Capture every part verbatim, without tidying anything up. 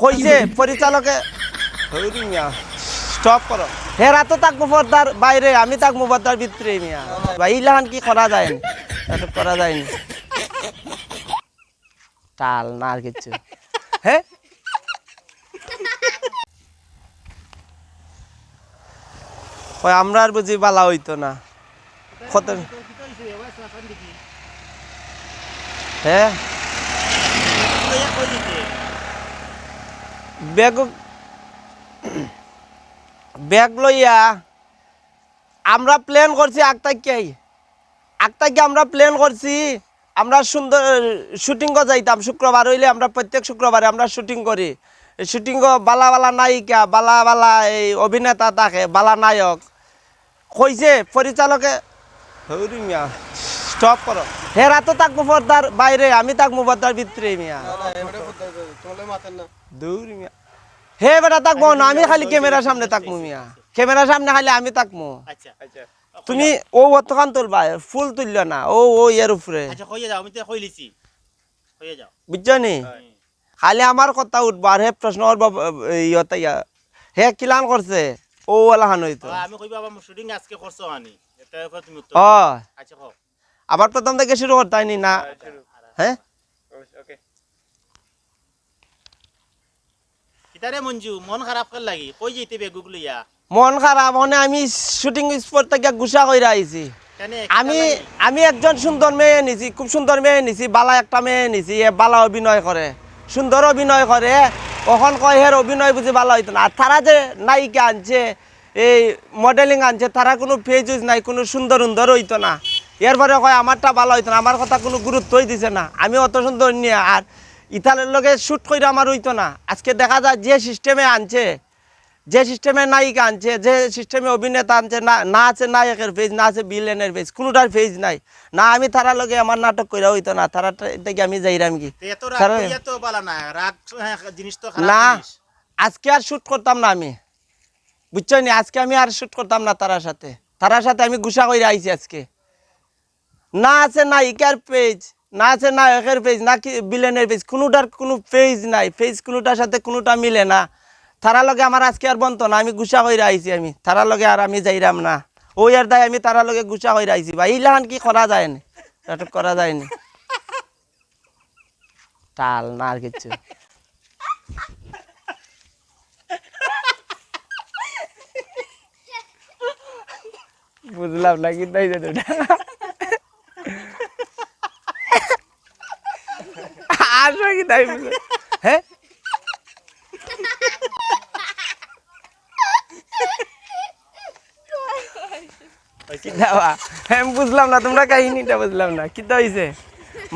কইছে পরিচালকে, হৌরি মিয়া, স্টপ করো। হেরা তো থাকবো পর্দার বাইরে, আমি থাকবো পর্দার ভিতরে মিয়া। ভাই, ইলাখান কি করা যায় নি? নাটক করা যায় নি। টাল না আর কিচ্ছু। হ্যাঁ? কয়, আমরা আর বুঝি বালা হইতো না। কত? হ্যাঁ? ব্যাগ, ব্যাগ লইয়া আমরা প্ল্যান করছি আগ থাকিয়াই। আগ থাকি আমরা প্ল্যান করছি, আমরা সুন্দর শুটিংও যাইতাম। শুক্রবার হইলে আমরা প্রত্যেক শুক্রবারে আমরা শুটিং করি। শুটিংও বালা বালা নায়িকা, বালা বালা এই অভিনেতা থাকে, বালা নায়ক। কইছে পরিচালকে, হৌরি মিয়া, স্টপ করো। হেরা তো থাকবো পর্দার বাইরে, আমি থাকবো পর্দার ভিতরে মিয়া। না, না, এবারে পর্দা, তোলে মাতেন না। দৌড়ি মিয়া। হে বেটা থাকবো না, আমি খালি ক্যামেরার সামনে থাকবো মিয়া। ক্যামেরার সামনে খালি আমি থাকবো। আচ্ছা। আচ্ছা। তুমি ও অতখান তুলবা, ফুল তুললো না, ও, ও এর উপরে। আচ্ছা, কইয়া যাও, আমি তো কইলিছি। কইয়া যাও। বুঝছো নি? হুম। খালি আমার কথা উঠবো, আর হে প্রশ্ন করবো, এই ইয়তা ইয়া। হে কিলান করছে, ও ওলা হান হইতো। ও, আমি কইবো, "বাবা, আমার শুটিং আজকে করছো আনি।" এটা এখন তুমি উত্তর ও। আচ্ছা, কও। আবার প্রথম থেকে শুরু করতে হয়নি না? হ্যাঁ, শুরু। হ্যাঁ? ওকে। কিতারে মঞ্জু, মন খারাপ কর লাগি? কই যাইতে বেগুক লইয়া? মন খারাপ, মানে আমি শুটিং স্পট থেকে গুসা কইরা আইছি। কেনে, আমি, কিতা লাগি? আমি একজন সুন্দর মেয়ে নিছি, খুব সুন্দর মেয়ে নিছি, বালা একটা মেয়ে নিছি, এ বালা অভিনয় করে, সুন্দর অভিনয় করে। অখন কয় হের অভিনয় বুঝি বালা হইতো না। আর তারা যে নায়িকা আনছে, এই মডেলিং আনছে, তারা কোনো ফেজ ইউজ নাই, কোনো সুন্দর উন্দর হইতো না। এরপরে কয় আমারটা বালা হইতো না, আমার কথা কোনো গুরুত্বই দিছে না। আমি অত সুন্দর নিয়া আর ইতালের লগে শুট কইরা আমার হইতো না। আজকে দেখা যায় যে সিস্টেমে আনছে, যে সিস্টেমে নায়িকা আনছে, যে সিস্টেমে অভিনেতা আনছে, না, না আছে নায়কের ফেজ, না আছে ভিলেনের ফেজ, কোনোটার ফেজ নাই। না আমি তারা লগে আমার নাটক কইরা হইতো না, তারা তে-, থেকে আমি যাইরাম কি? তো এত রাগ তারা করিয়া তো বালা না, রাগ, হ্যাঁ, জিনিস তো খারাপ না, জিনিস। আজকে আর শুট করতাম না আমি, বুঝছো নি? আজকে আমি আর শুট করতাম না তারার সাথে, তারার সাথে আমি গুসা কইরা আইছি আজকে। না আছে নায়িকার ফেজ, না আছে নায়কের ফেজ, না কি ভিলেনের ফেজ, কোনোটার কোনো ফেজ নাই, ফেজ কোনোটার সাথে কোনোটা মিলে না। তারার লগে আমার আজকে আর বনতো না, আমি গুসা কইরা আইছি আমি, তারার লগে আর আমি যাইরাম না। ওই আর দায় আমি তারার লগে গুসা কইরা আইছি। ভাই, ইলাখান কি করা যায় নি? নাটক করা যায় নি। টাল না আর কিচ্ছু। বুঝলাম না, কিতা অইছে দুটা? আসো, কিতা অইছে? হ্যাঁ? কিতা বা? আমি বুঝলাম না, তোমরা কাহিনীটা বুঝলাম না। কিতা অইছে?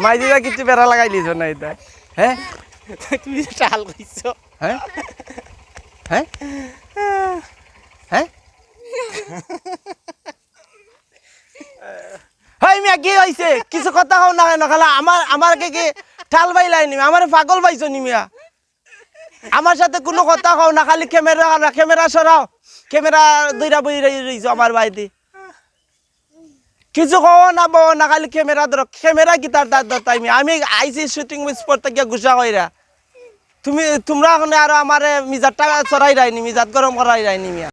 মাইজিরা কিচ্ছু বেড়া লাগাই দিছো না এটা? হ্যাঁ? তুমি টাল কইছো। হ্যাঁ? হ্যাঁ? হ্যাঁ? হেই মিয়া, কি অইছে? কিছু কথা কও না কেনে? খালা আমার, আমার কে কি টাল পাইলায় নি? আমারে পাগল পাইছো নি মিয়া? আমার সাথে কোনো কথা কও না, খালি ক্যামেরা, ক্যামেরা সরাও। ক্যামেরা ধইরা বই রই-, রইছো আমার বাড়িতে। কিছু কও না, বও না, খালি ক্যামেরা ধরো। ক্যামেরা কিতার দাঁত ধরতাই মিয়া? আমি আইছি শুটিং স্পট থেকে গুসা কইরা। তুমি, তোমরা অখনে আরো আমারে মিজাজটা চড়াইরায় নি, মিজাজ গরম করাইরায় নি মিয়া।